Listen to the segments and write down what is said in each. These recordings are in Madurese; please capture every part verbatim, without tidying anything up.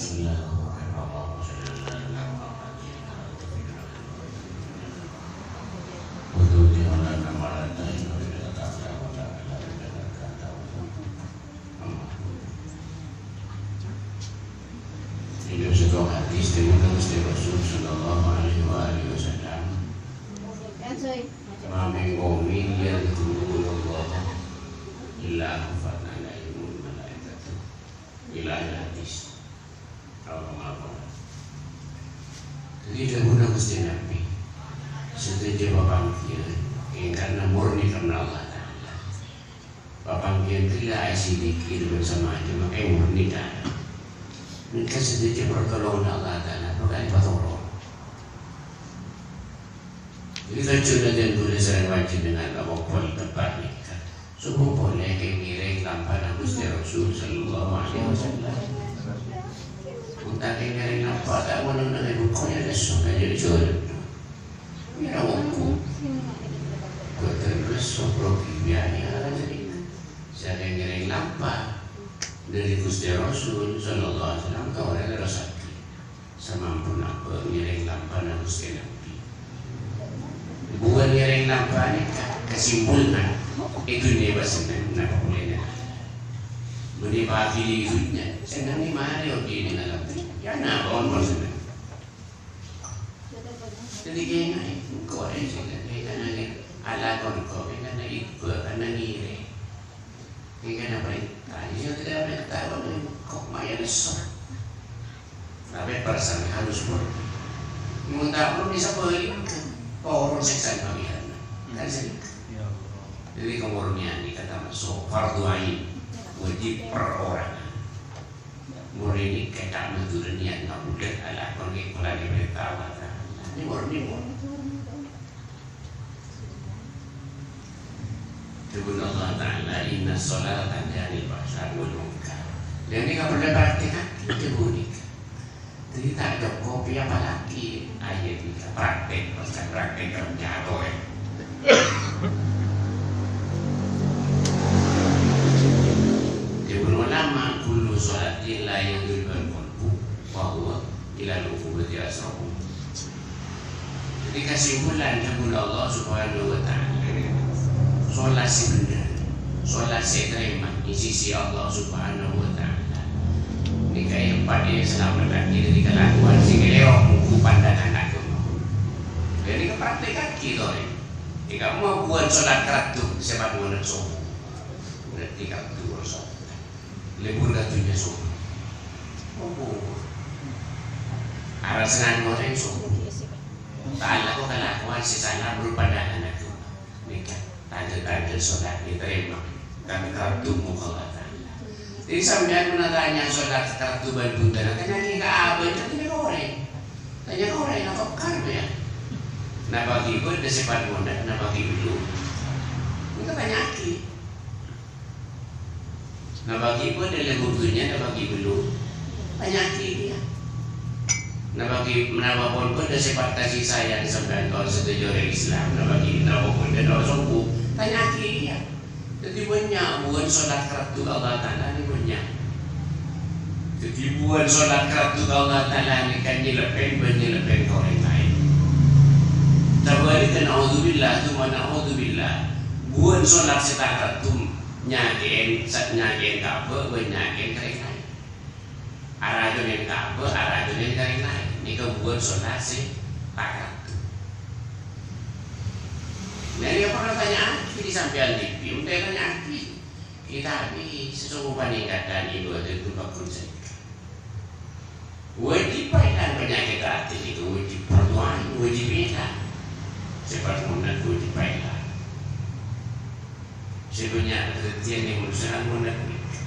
Bismillahirrahmanirrahim. Allahumma shalli ala Muhammadin wa ala ali Muhammadin. Wa sallim ala Muhammadin wa ala ali Muhammadin. Ini satu hadis dari Gusti Rasul sallallahu alaihi wa alihi wasallam. Ma min qaumin yadhkurunallaha illa haffat alaihimul malaikatu. Ila akhir hadis. Apa-apa. Jadi, dhâbuna Gusti Nabi, sadhâjâ papangghiyân èngkana murni karna Allah Ta'ala. Papangghiyân ghellâ' èsèdhikir bân samacemma murni Ta'ala. Mèngka sadhâjâ partolonganna Allah Ta'ala bhâkal èpatoro'. Jadi, tojjhuna dhân kaulâ sareng panjhennengngan akompol teppa'na nèka. Sobbhu polè kèng ngèrèng lampana Gusti Rasul sallallahu alaihi wasallam. Mon ta' kèng ngèrèng lampa, ta' ngono nang è bengko ya lesso, ta' jadi jualan. Mèra wongku. Bhâdhân lesso, bro, bibiyanè ala jadi. Sè kèng ngèrèng lampa dhâri Gusti Rasul sallallahu alaihi wasallam, ta' ollè terrossaghi. Samampo abâ' ngèrèng lampana Gusti Nabi. Buwân ngèrèng lampa nèka kasimpolna è dhunnya bâsenneng napa polana. Bânnè pagili dhunnya, sennengnga marè ogi' neng alam dhunnya. Ya, napa mon senneng? Dhâddhi kèngèng, engko' è senneng, kèngèng alako engko', kèngèng iba, kèngèng ngèrèng. Engkana parènta, iyâ, tidak parènta, kok maya lesso. Tapè perasaanna halus pon. Mon ta' pon bisa bâli, poro sèksana Pangèranna. Kan sè. Jadi, kemurnian ini kata masuk fardu ain, wajib perorangan. Murni ini kita menurut niat, nggak mudah, ala kon ke bulan ini perintah Allah Ta'ala. Ini murni, murni. Dhâbuna Allah Ta'ala, "Inna sholata tanha 'anil fahsya'i wal munkar." Dhâddhi, kaulâ praktekkan dhâbuna. Dhâddhi, ta' cokop, apalagi ayat nèka praktek, pas praktek kerja, ya. Dhâbuna ulama, "Kullu sholatin la yadhurruhal qalbu, fa huwa ilal 'uqubati aqrabu." Jadi, kesimpulan, dhâbuna Allah Subhanahu wa Ta'ala, sholat sè bhendher, sholat sè ètarèma è sisi Allah Subhanahu wa Ta'ala, nèka èpadâ salamettaghi dhâri kalakowan sè kalèro, mongghu pandangan aghâma. Jadi, èpraktekkaghi, torè. Nèka mon buwân sholat karaddhu sè padâ neng sobbhu. Berarti karaddhu sholat. Lebur ka dhunnya sobbhu. Apa? Arassanan orèng sobbhu. Ta' alako kalakowan sè sala menurut pandangan aghâma. Nèka, tandhâ-tandhâ sholat ètarèma. Karna karaddhu mongghu Allah Ta'ala. Jadi, sampèyan mon atanya sholat karaddhu bân bhunten, tanya'aghi ka abâ', tanya ka orèng. Tanya ka orèng, atokar, ya. Napa ghi' bâdâ sè padâ mondhâk, napa ghi' bellu'? Nèka tanya'aghi. Napa ghi' bâdâ lèbur dhunnya, napa ghi' bellu'? Tanya'aghi kèya. Napa ghi', napa pon bâdâ sèpat kasih sayang sampèyan ka sadhâjâ orèng Islam, napa ghi', napa pon bâdâ sobbhu? Tanya'aghi kèya. Dhâddhi bânnya' buwân sholat karaddhu ka Allah Ta'ala nèka bânnya'. Dhâddhi buwân sholat karaddhu ka Allah Ta'ala nèka nyèlèpèn bân nyèlèpèn ka orèng laèn. Tabâligân, naudzubillah, tsumma naudzubillah. Buwân sholat sè ta' karaddhu Nyakè'èn, sa-, nyakè'èn ka abâ' bân nyakè'èn ka rèng laèn. Arajunèn ka abâ', arajunèn ka rèng laèn. Nèka buwân sholat sè ta' karaddhu. Nah, iyâ, parlo tanya'aghi dâ' sampèyan dhibi', mon ta' ètanya'aghi. Kitabè sè soko panèngghâlân ibadah ghun-pagghun saèngghâ. Wâjib èlang panyakèt atè nèka, wâjib, fardu ain, wâjib èlang. Sèpat monat wâjib èlang. Sè bânnya' kadhâddhiyân è manossa kan monat nèka.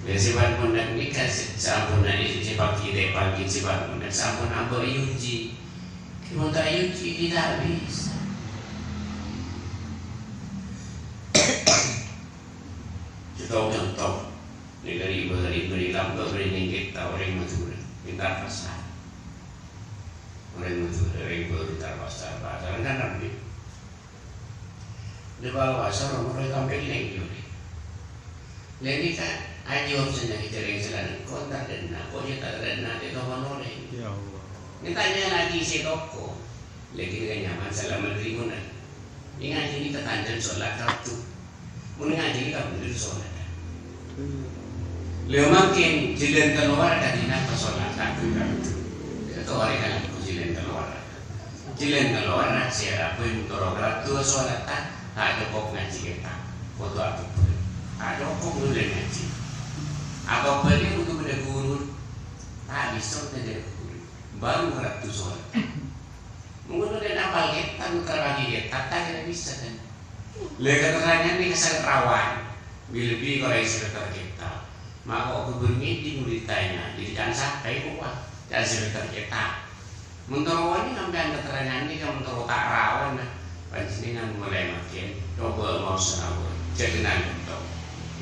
Lah sèpat monat nèka sè, samponna sè paghi' ta' paghi' sèpat monat, sampon abâ' èuji. Mon ta' èuji, ta' bisa. Conto, conto. Nèka ri-, bâri', bâri' lambâ' bâri' nèngghet ka orèng Madhurâ, entar pasar. Orèng Madhurâ, orèng Bâru entar pasar, pasaran kan rammè. Dâpa' pasar, omor è tampèlèng, jârèya. Lè nèka ajâwâb sè nyaman jârèng sè la nèko, entar dâ'enna', ko' jâ' ta' dâ'enna', tè' tokon orèng. Ya Allah. Nèka nyala'aghi sè toko. Lè ghânèka nyaman salamet rimona. Èngajhi nèka tandhâna solat kartu. Mon èngajhi nèka bhendher solat. Lè mangkèn jhâlân kalowar kadhi napa solat kartu kartu. Kalowar kalako jhâlân kalowar. Jhâlân kalowar sè rabu mon toro' kartu solat ta', ta' cokop ngajhi kètab. Kodhu akobbhâr. Ta' cokop nolè ngajhi. Akobbhâr kodhu bâdâ ghuru. Ta' bisa tadâ' ghuru. Bhuru kartu solat. Mon kodhu dâ' apal kètab, mutarraghi kètab, ta' kèra bisa, kan? Lè, katerrangan nèka sanget rawan. Bi-, lebbi korang sekretar kètab. Mako' gubernur di murid tanya, jadi can sakai kok, Pak. Can sekretar kètab. Mon toro' wani sampèyan katerrangan nèka, mon toro' ta' rawan, nah. Panjhennengan molaè mangkèn, coba mau sanawar. Jhâ' kennal bhunto.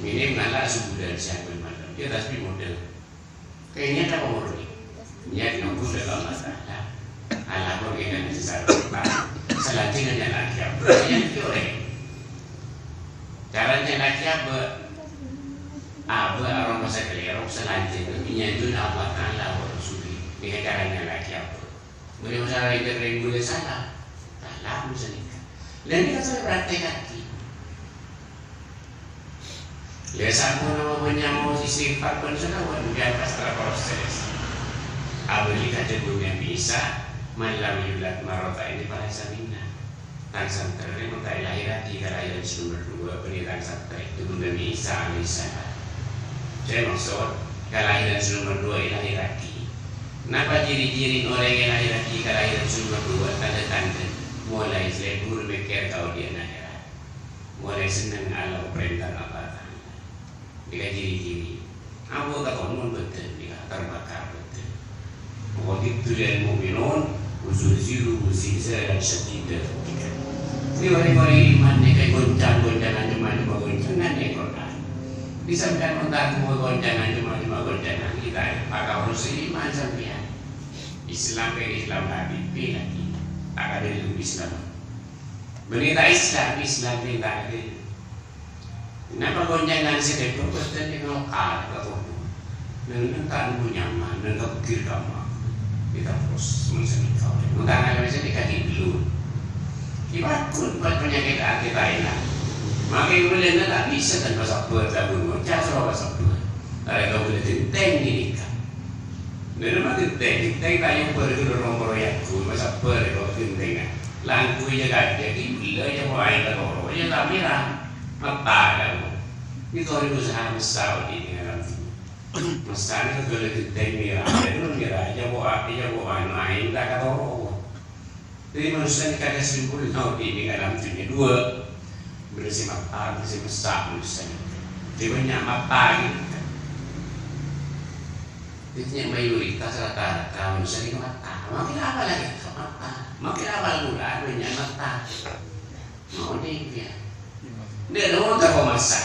Minim ngala' sabulân sèyang bân malem. Ya, tasbih model. Kènè' ta' pamoroi. Nyèt ngabudhâ ka Allah Ta'ala. Alako kènè' sè sareng. Salanjhângnga nyala'aghi abâ'. Nyèt ki orèng. Cara nyala'aghi abâ'. Abâ' arowa sè kalèro, salanjhângnga nyènjuna Allah Ta'ala wa Rasulih. Nèka cara nyala'aghi abâ'. Mon masalah rèng-rèng bulâ sala, sala mon sanèka. Lha nèka sè èpraktekaghi. Lha sampon apa bânnya' mau istighfar bân salawat, bhâkal pas terproses. Abâli ka dhâbuna Nabi Isa, "Man lam yulad marrataini falaysa minna." Tang santrè mon ta' èlahèrraghi kalahèran sè nomer duwâ', bânnè tang santrè, dhâbuna Nabi Isa alaihissalam. Sè maksod, kalahèran sè nomer duwâ' èlahèrraghi. Napa ciri-ciri orèng èlahèrraghi kalahèran sè nomer duwâ'? Tandhâ-tandhâ molaè lebur mèkkèr ka odi'na ahèrat. Molaè senneng alako parèntana Allah Ta'ala. Nèka ciri-ciri. Abâ' katonon bâdân nèka, terbakar bâdân. Wa idza tuliyal mu'minun wa zulzilu zilzalan syadida. Nèka rèng-orèng iman nèka goncang-goncangan coma-coma goncangan è Qur'an. Di sampèyan mon ta' ghun goncangan coma-coma goncangan, kita pakabur sè iman sampèyan. Islam kan Islam Habib lagi. Tak ada Islam. Bânnè ta' Islam, Islam pènta ghâllu. Napa goncangan sè dhâbuna bâdân nèka lokal, ka kono. Neng-neng ta' nemmo nyaman, neng kabbhir kamma. Kita terus menseni kau. Mengkana kami sini kaki belum. Ibarat pun buat penyakit hati Thailand. Makin mulai ta' bisa kan pasabbhâr, ta' bunuh, cak soro pasabbhâr. Karena kau boleh genteng ini kan. Neng-neng mah genteng, genteng ta' nyobâ dulu nomor yang gue, pasabbhâr kau gentengan. Langghu iyâ kajâ, ghibâ iyâ po'aè ka toro', iyâ ta' mèra. Metta ka toro'. Ètoro' èkosaha messa odi' neng alam dhunnya. Messana ghâllu genteng mèra, ghâllu mèra, iyâ po'a, iyâ po'a, anu aèng ta' ka toro'. Dhâddhi manossa nèka kasimpolna odi' neng alam dhunnya duwâ'. Bâdâ sè metta, bâdâ sè messa manossa nèka. Dhâddhi bânnya' metta ghânèka. Dhâddhi mayoritas rata-rata manossa nèka metta. Makkè apa lagi? Metta. Makkè apa lagi? Bânnya' metta. Mau nih, ya. Nèka, mon terro massa.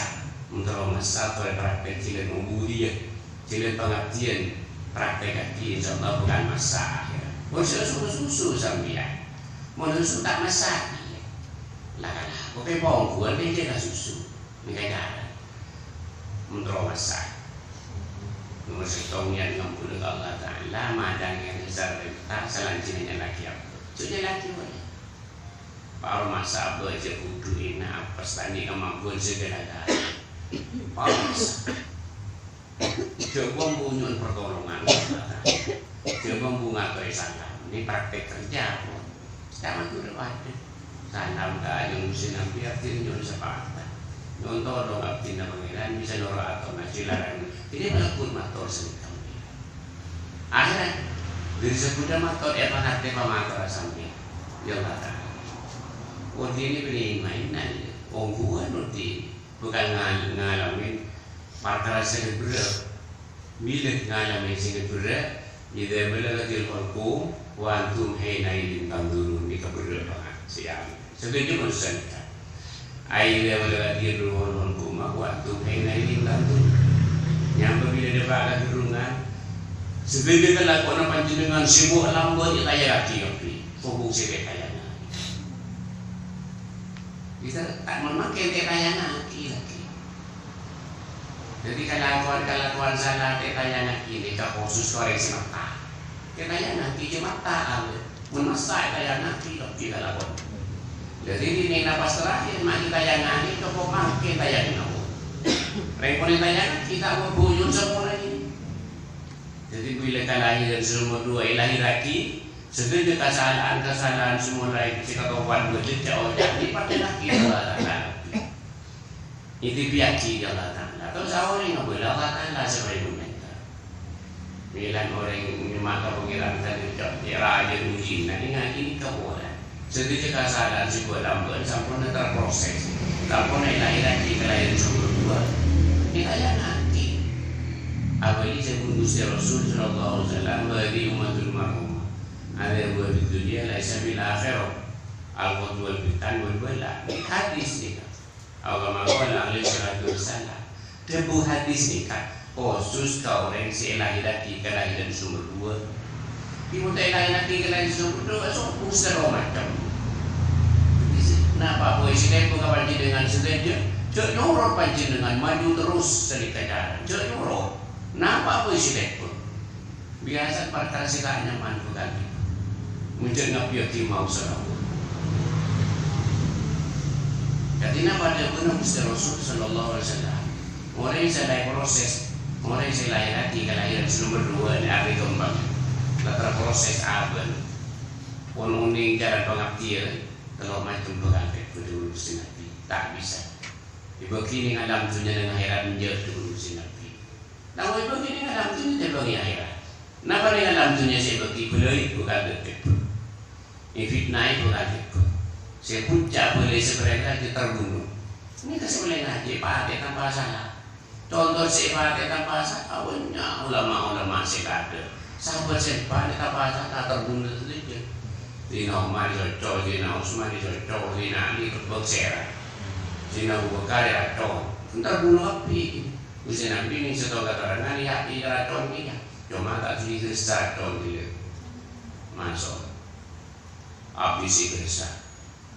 Mon terro massa, torè praktek jhâlân ubudiyah, jhâlân pangabdiyân, praktekaghi, insyaallah bhâkal massa akhèr. Mon sè susu-susu sampèyan. Mon susu ta' massa, iyâ. Lah, kalako kè pongghuwân nèka susu. Nèka cara. Mon terro massa. Nomor sèttong, niat ngabulâ ka Allah Ta'ala, madhângè sareng ta', salanjhângnga nyala'aghi abâ'. Jhâ' nyala'aghi, wâ. Paro massa abâ' jhâ' budhu èna' apes ta' nèka mabun sè ghâlâghâlâ. Paro massa. Jhâ' mambu nyo'on pertolongan. Jhâ' mambu ngatorè salam. Ini praktek kerja, kok. Salam tu udah ada. Salam ka nyo'on sè nambi abdhina nyo'on sapa'at. Nyo'on todhung abdhina Pangèran bisa noro' ator ngaji larang. Ini malah pun mator sè nèka. Akhirnya, dhâri sabhudhâ mator, ya, pangartè pamatorra sampèyan. Ya Allah Ta'ala. Odi' ini bânnè mainan, ya. Ongghuwân odi'. Bhâkal ngal-, ngalamè parkara sè berrâ'. Bilâ ngalamè sè berrâ', "Idza balaghatil hulqum wa antum hinaidin tanzurun." Nèka berrâ' bângal. Sè ya. Sadhâjâ manossa nèka. "Idza balaghatil hulqum wa antum hinaidin tanzurun." Nyamana bilâ dâpa' ka ghârrungan, sadhâjâ kalakowanna panjhennengngan sè bu-, lambâ' ètaya'aghi kabbhi. Sobung sè ètaya'aghi. Kita tak memakai ètaya'aghi lagi. Dhâddhi, kalakowan-kalakowan sala ta' ètayangngaghi nèka khusus ka orèng sè mata. Ta' ètayangngaghi jhâ' mata, awè. Mon mata ètayangngaghi, kabbhi kalakowan. Dhâddhi, dinèna pas terakhir, ma' ètayangngaghi, cokop mangkèn ètayangngaghi. Rèng pon ètayangngaghi, ta' obu yun samponna ghi. Dhâddhi, bilâ kalahèran sè nomer duwâ' èlahèrraghi, sadhâjâ kasala'an-kasala'an sè molaè sè katowan bâdâ ca'-oca' èpatènaghi Allah Ta'ala. Ètèbiyâghi ka Allah Ta'ala. Terros orèng abâlâ Allah Ta'ala sè paèmènta. Mèlana orèng nyemma ka Pangèran tadâ' ca'-, ca' rajâ ujina, èngaghi nèka polè. Sadhâjâ kasala'an sè bâdâ bân samponna terproses. Samponna èlahèrraghi kalahèran sè nomer duwâ'. Ètayangngaghi. Apalagi dhâbuna Ghustè Rasul sallallahu alaihi wasallam, "Hadhihi ummatun marhumah. Adzabuha fid dunya laisa fil akhirah. Al-qatlu wal fitan wal bala." Nèka hadis nèka. Aw kama qala alaihi salatu wassalam. Dhâbu hadis nèka khusus ka orèng sè èlahèrraghi kalahèran sè nomer duwâ'. Mon ta' èlahèrraghi kalahèran sè nomer duwâ', sombong sè macem. Napa bhâi sè tèmbhâng ka panjhennengngan sadhâjâ? Jhâ' nyorot panjhennengngan, maju terros sanèka carana. Jhâ' nyorot. Napa bhâi sè tèmbhâng? Biyasa parkara sè ta' nyaman bhâkal. Mon jhâ' ngabbhiyâghi maosan Allah. Kadhi napa dhâbuna Ghustè Rasul sallallahu alaihi wasallam, orèng sè la èproses, orèng sè lahèrraghi kalahèran sè nomer duwâ' nèka abâ' ghâmpang. La terproses abâ'na. Pon onèng cara pangabdiyân, tello' macem bhâkal tèmbhâng dhâbuna Ghustè Nabbhi. Ta' bisa. Èbâghi nèng alam dhunnya nèng akhèrat enjâ' dhâbuna Ghustè Nabbhi. Nangèng èbâghi nèng alam dhunnya tèmbhâng è akhèrat. Napa nèng alam dhunnya sè èbâghi bhâlâi bhâkal tèmbhâng. Èfitnaè bhâkal tèmbhâng. Sè puncak bhâlâi sè parèng rajâ terbunuh. Nèka sè ollè ngajhi patè tanpa sala. Conto sè patè tanpa sala, bânnya' ulama-ulama sè kadhâ'. Sahabat sè patè tanpa sala terbunuh sadhâjâ. Sayyidina Umar ècocok, Sayyidina Utsman ècocok, Sayyidina Ali kebbhâk sèra. Sayyidina Abu Bakar èracon. Terbunuh kabbhi. Ghustè Nabbhi nèng sèttong katerrangan, iyâ, iyâ, racon kèya. Coma ta' dhuli ghâressa racon kèya. Maso'. Abis ghâressa.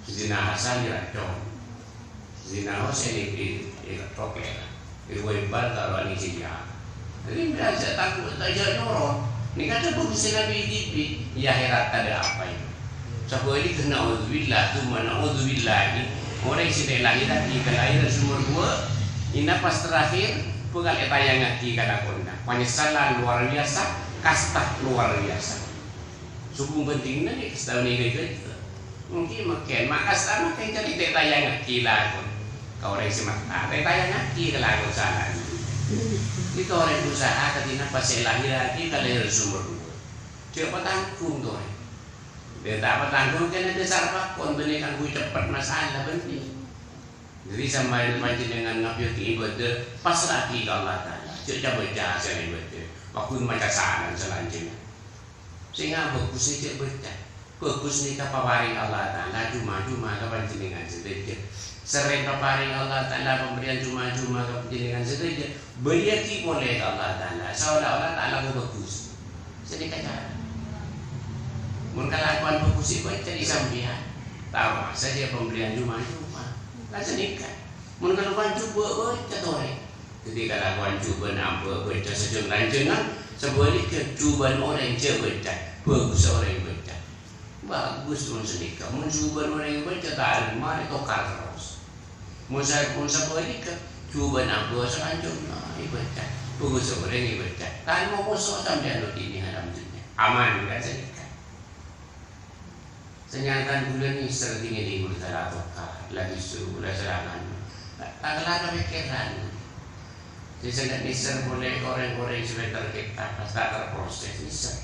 Sayyidina Hasan èracon. Sayyidina Husain è-, è-, èkettok lèra. Èwèbal karo anèsèya. Dhâddhi, biyasa ta' jhâ' nyorot. Nèka dhâbuna Ghustè Nabbhi dhibi', è akhèrat tadâ' apa, yâ. Sabhâligghâ, naudzubillah, tsumma naudzubillah, orèng sè ta' èlahèrraghi kalahèran sè nomer duwâ', è napas terakhir, bhâkal ètayangngaghi kalakowanna. Panyessalan luar biasa, kasta luar biasa. Sobung bhândhingnga nèka sataon èghâjâ. Mungkin mangkèn, ma' kasta mangkèn jârèya ta' ètayangngaghi lakon. Ka orèng sè mata, ta' ètayangngaghi ka lakon salana. Itu orèng usaha kadhi napa sè èlahèrraghi kalahèran sè nomer duwâ'. Jhâ' patangghung, torè. Bân ta' patangghung kèng dhâsar pakon bânnè kaangghuy ceppet masalah bânnè. Dhâddhi sampèyan panjhennengngan ngabbhiyâghi ibâdâ, pasra'aghi ka Allah Ta'ala. Jhâ' ca-bâca hasèl ibâdâ. Pagghun maca salam salanjhângnga. Sènga' bhâghus sè jhâ' bâca. Bhâghus nèka paparèng Allah Ta'ala jhumah-jhumah ka panjhennengngan sadhâjâ. Serrèng paparèng Allah Ta'ala pambherriyân jhumah-jhumah ka panjhennengngan sadhâjâ. Bâliyâghi polè ka Allah Ta'ala, saola-ola ta' alako bhâghus. Sanèka cara. Mon kalakowan bhâghus sè bâca è sampèyan, ta' aromasa sè pambherriyân jhumah-jhumah. La sanèka. Mon kalakowan jhubâ' bâca torè. Dhâddhi kalakowan jhubâ'na abâ' bâca sajâng-lanjhângan, sabhâligghâ jhubâ'na orèng jhâ' bâca, bhâghus orèng bâca. Bhâghus mon sanèka, mon jhubâ'na orèng bâca ta' arèma, marè tokar terros. Mon sa-, mon sabhâligghâ, jhubâ'na abâ' salanjhângnga èbâca, bhâghus orèng èbâca. Ta' arèma moso sampèyan lo' dinèng alam dhunnya. Aman, kan sanèka? Sanyatan kaulâ nèser dhing-ngèdhing la tokar, la justru la serangan. Ta' kellar kapèkkèran. Sè sanget nèser polè orèng-orèng sè pènter kètab, pas ta' terproses nèser.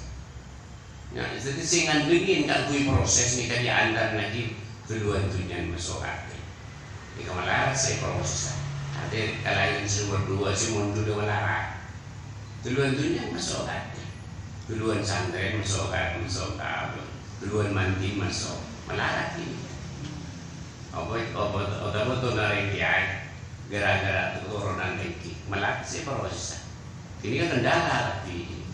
Nah, dhâddhi sè ngandhângin kaangghuy proses nèka è antarana ghâlluwân dhunnyana maso' atè. Nèka malarat sè proses. Atè kalahèran sè nomer duwâ' sè mondhudhâ malarat. Ghâlluwân dhunnya maso' ka atè. Ghâlluwân santrèn maso' ka, maso' ka apa? Ghâlluwân mandhi maso'. Malarat ini. Apa, apa, otabâ tonarèng kèyaè gara-gara toronan èngghi. Malarat sè proses. Ini kan kendala tapi.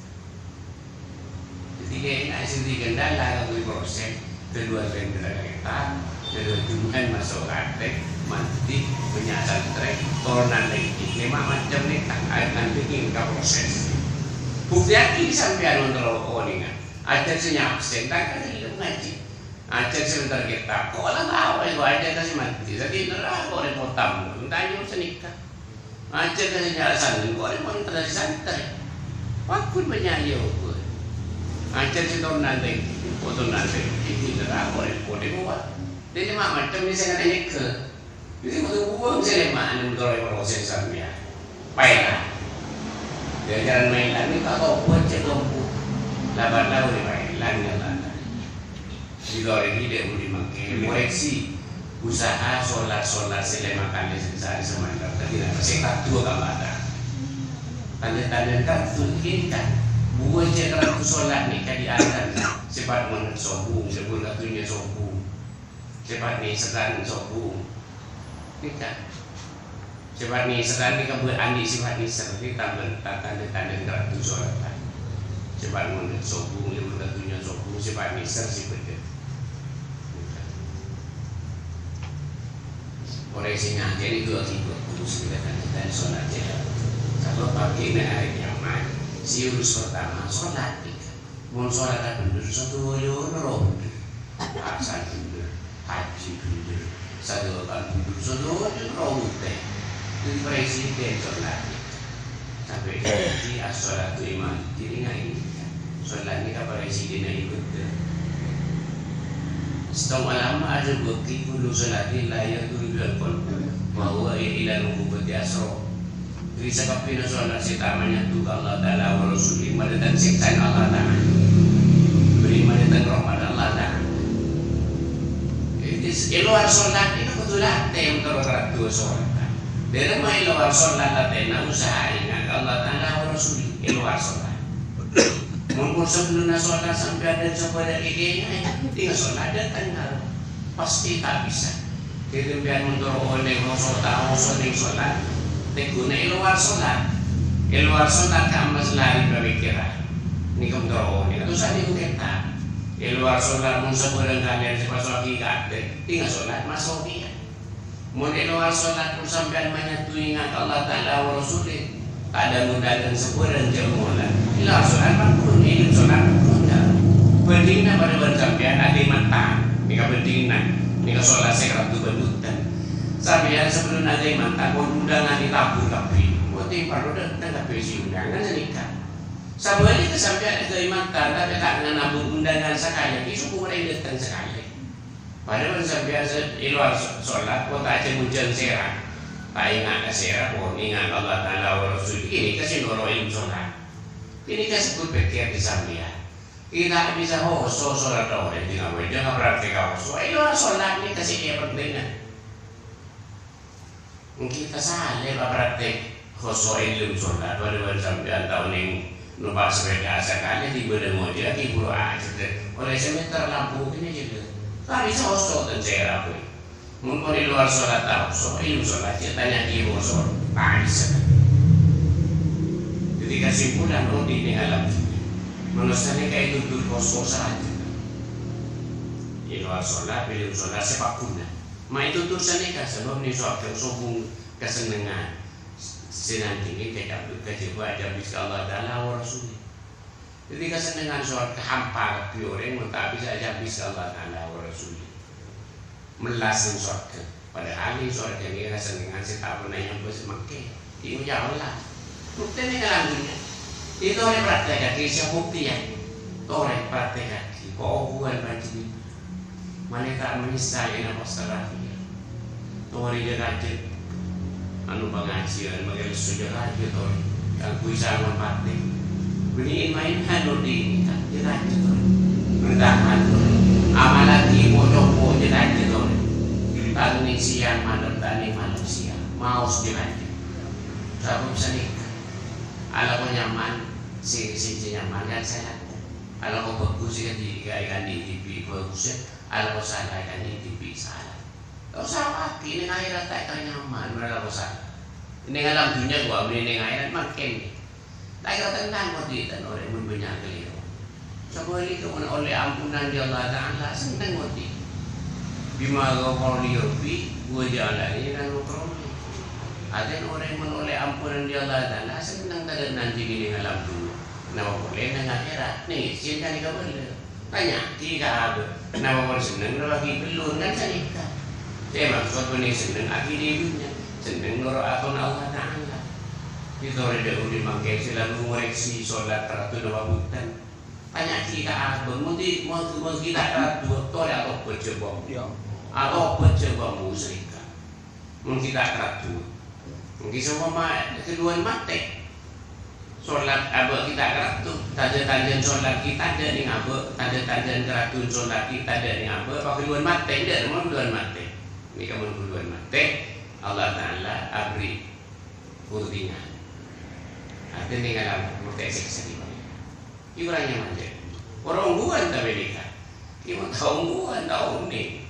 Dhâddhi kèyaè sè dhâddhi kendala kaangghuy proses. Ghâlluwân pènter kètab, ghâlluwân dhunnyana maso' ka atè, mandhi, bânnya' santrè, toronan èngghi. Lèma' macem nèka. Bikin ka proses. Buktèyaghi sampèyan mon terro onènga. Ajhâr sè nyabsèn, ta' kèra ngajhi. Ajhâr sè bhendher kètab. Kok la tao, èko ajhâr ka sè madhi. Dhâddhi neraka kok rèpotan. Entah yo sanèka. Ajhâr ka sè nyalasanè, kok rèpot terro santrè. Paggun bânnya' yo, Bu. Ajhâr sè tonan tèngghi, kok tonan tèngghi. Dhâddhi neraka kok rèpot, Bu. Dhâddhi ma'-, macem sè ngarè nyegghâ. Dhâddhi kodhu buwâng sè lèma' nèng torè proses sampèyan. Paèlang. Ghânjhârân maèlang nèka tobhât cè' lompo. Laban taon rè paèlang, ya Allah. Ditorègi dâ' budi mangkèn, koreksi. Usaha solat-solat sè lèma kalè sè saarè samangkèn. Dhâddhi napa sè kaduwâ ka Allah Ta'ala. Tandhâ-tandhâ kaduwâ kita. Buwâ cè' kaduwâ solat nèka diartan. Sèpat monèt sobung, sèbur ka dhunnya sobung. Sèpat nèserran sobung. Nèka. Sèpat nèserran nèka bâ-, andi' sèpat nèser, nèka tambhâ ta-, tandhâ-tandhâ kaduwâ solat. Sèpat mondhut sobung, lèbur ka dhunnya sobung, sèpat nèser sè bâdâ. Nèka. Orèng sè ngajhâri ghu akibat guru sè bâdâ tandhâ-tandhâ solat jâ. Sabâb pagghina arè kiamat, sè urus pertama solat nèka. Mon solatta bhendher, sadhâjâna rowa bhendher. Asal bhendher, hajji bhendher, sadhâjâna bhendher, sadhâjâna rowa bhendher. Dhâddhi presiden solat. Sampè' dhâddhi as-sholatu imaduddin, inga' nèka. Solat nèka presidenna ibadah. Sèttong ulama adhâbuwâghi kullu sholatin la yadurru bihal qalbu, wa huwa ila 'uqubati asra. Dhâddhi sakabbhiyânna solat sè ta' manyatto ka Allah Ta'ala wa Rasulih, madâteng sèksana Allah Ta'ala. Bânnè madâteng rahmat Allah Ta'ala. Dhâddhi, è lowar solat nèka kodhu latè mon terro kaduwâ solat. Dâremma è lowar solat latèna usaha inga' ka Allah Ta'ala wa Rasulih è lowar solat. Mon, mon sabellunna solat sampèyan dâ' sabâdâ kèkèna, tinggal solat dâteng karo. Pastè ta' bisa. Dhâddhi sampèyan mon terro onèng, oso ta' oso nèng solat, tèngguna è lowar solat. È lowar solat ka' emmas larè pamikiran. Nèka mon terro onèng. Atau saat nèko kètab. È lowar solat mon sabârâng kalèyan sè pas lagi ka'dinto. Tinggal solat maso' kèya. Mon è lowar solat mon sampèyan manyatto inga' ka Allah Ta'ala wa Rasulih. Tadâ' ngundang sabârâng jhâ' molè. Illa solat paggun, è dâlem solat paggun, ya. Bhândhinganna padâ bân sampèyan adâ' mata. Nèka bhândhinganna. Nèka solat sè kaduwâ bân bhunten. Sampèyan sabellunna adâ' mata, pon undangan ètabur kabbhi. Bhunten parlo dâteng kabbhi sè undangan sanèka. Sabhâligghâ sampèyan adâ' mata, tapè ta' nganabur undangan sakalè, ghi' sokor orèng dâteng sakalè. Padâ bân sampèyan sè è lowar so-, solat, pon ta' jâng-onjâng sèra. Ta' enga' ka sèra, pon enga' ka Allah Ta'ala wa Rasul. Ghânèka sè noro' è dâlem solat. Ghânèka sè kodhu pèkkèr è sampèyan. Kita bisa hoso solat orèng, jâng-onjâng apraktek hoso. È lowar solat nèka sè èpentingnga. Enggi tasalè papraktek khoso' è dâlem solat, padâ bân sampèyan tao nèng nompa' sapèda sakalè, ghibâ dâ' ngojhâ, ghiburu ajhât, ollè sameter lampu kènè jâgâ. Ta' bisa khoso' tèn sèra bhâi. Mon pon è lowar solat ta' khoso', è dâlem solat jhâ' tanya ghiburu khoso', ta' bisa. Dhâddhi kasimpulan, odi' nèng alam dhunnya. Manossa nèka ètudur khoso' sarajâ. È lowar solat, è dâlem solat sè paghuna. Ma' ètudur sanèka sabâb nèng sowarghâ sobung kasennengngan sè nangkèngè kajhâ'-, kajhâbhâ ajhâbis ka Allah Ta'ala wa Rasulih. Dhâddhi kasennengngan sowarghâ hampa kabbhi orèng mon ta' bisa ajhâbis ka Allah Ta'ala wa Rasulih. Mellas nèng sowarghâ. Padahal nèng sowarghâ nèka kasennengngan sè ta' pernah èyambâ sè mangkèn. Iyâ, ya Allah. Buktèna kalangguna. Ètorè praktekaghi, sè bukti, ya. Torè praktekaghi. Kok obuwân panjhennengngan. Malè ta' manyessal è napas terakhir. Torè jâ-kajâ. Anu pangajiân, makè lesso jâ-kajâ, torè. Kaangghuy sangon patè. Bânnè maèn anu dhinèka, jâ-kajâ, torè. Bertahan, torè. Apalagi po-copo, jâ-kajâ, torè. Ta' nèng sèyang malem, ta' nèng malem sèyang. Maos jâ-kajâ. Sabâb sanèka. Alako nyaman, sè, sè, sè nyaman kan sè lakon. Alako bhâghus sè èkandi-, èkandi dhibi' bhâghus, alako sala èkandi dhibi' sala. Ta' osa paghi nèng akhèrat ta' èkanyaman mon alako sala. Nèng alam dhunnya ghu abâli nèng akhèrat mangkèn. Ta' èkatennang odi' tang orèng mon bânnya' kalèro. Sabhâligghâ mon ollè ampunan dâri Allah Ta'ala, senneng odi'. "Bima ghafara li Rabbi wa ja'alani minal mukramin." Artèna orèng mon ollè amponan dâri Allah Ta'ala, senneng tadâ' nandhi neng alam dhunnya. Napa polè neng akhèrat, neng isin ghânèka bâlâ. Tanya'aghi ka abâ', napa mon senneng noro' aghi' bellun, kan sanèka. Sè maksod bânnè senneng aghi' è dhunnya, senneng noro' atoranna Allah Ta'ala. Èyatorè dâ' udi mangkèn sè la ngorèksi solat raddhu napa bhunten. Tanya'aghi ka abâ', mon ghi-, mon, mon ghi' ta' raddhu, torè atobhât jhâ' bân. Atobhât jhâ' bân musyrika. Mon ghi' ta' raddhu, mon ghi' saompama ghâlluwân matè. Solat abâ' ghi' ta' raddhu, tandhâ-tandhâna solat ghi' tadâ' neng abâ', tandhâ-tandhâna karaddhuwân solat ghi' tadâ' neng abâ', apa ghâlluwân matè? Enjâ', mon ghâlluwân matè. Nèka mon ghâlluwân matè, Allah Ta'ala abherri' ghurtingan. Artèna neng alam kubur ta' èsèksa dhibi'. Ghi' orèng nyaman, jâ'. Orèng ongghuwân tapè nèka. Ghi' mon ta' ongghuwân, ta' onèng.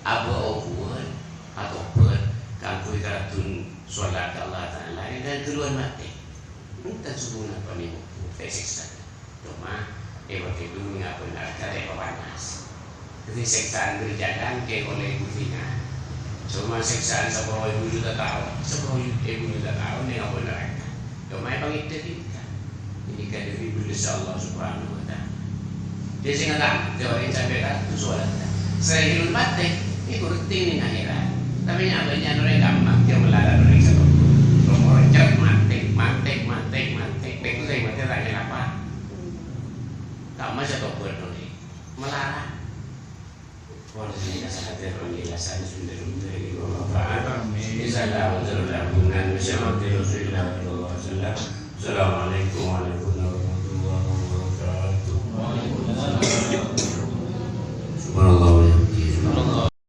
Abâ' ongghuwân atobhât kaangghuy karaddhuwân solat ka Allah Ta'ala, èngghâ ghâlluwân matè. Enten subuh napa nèng kubur, ta' èsèksa. Coma, è bâkto è dhunnya abâ' naraka ta' èpapanas. Dhâddhi sèksaan berjalan kèng ollè ghurtingan. Coma sèksaan sapolo èbu juta taon, sapolo èbu juta taon neng abâ' naraka. Coma èpangèdhâ ghânèka. Ghânèka dhâri bellâssa Allah Subhanahu wa Ta'ala. Dhâddhi sè ngakan, jâ' orèng sampè' raddhu solat. Sè ghâlluwân matè, èghurting neng akhèrat. Tapè nya-, bânnya' orèng gampang, jâ' malarat orèng sè tobhât. Nomor cèt matè, matè, matè, matè. Bhâkto sè matè ta' nyalapa. Kamma sè tobhât orèng. Malarat. Pon sing kasahadir penjelasan sundel-sundel ibu bapak. Amin. Insyaallah, untuk gabungan bersama Rasulullah sallallahu alaihi wasallam. Assalamualaikum warahmatullahi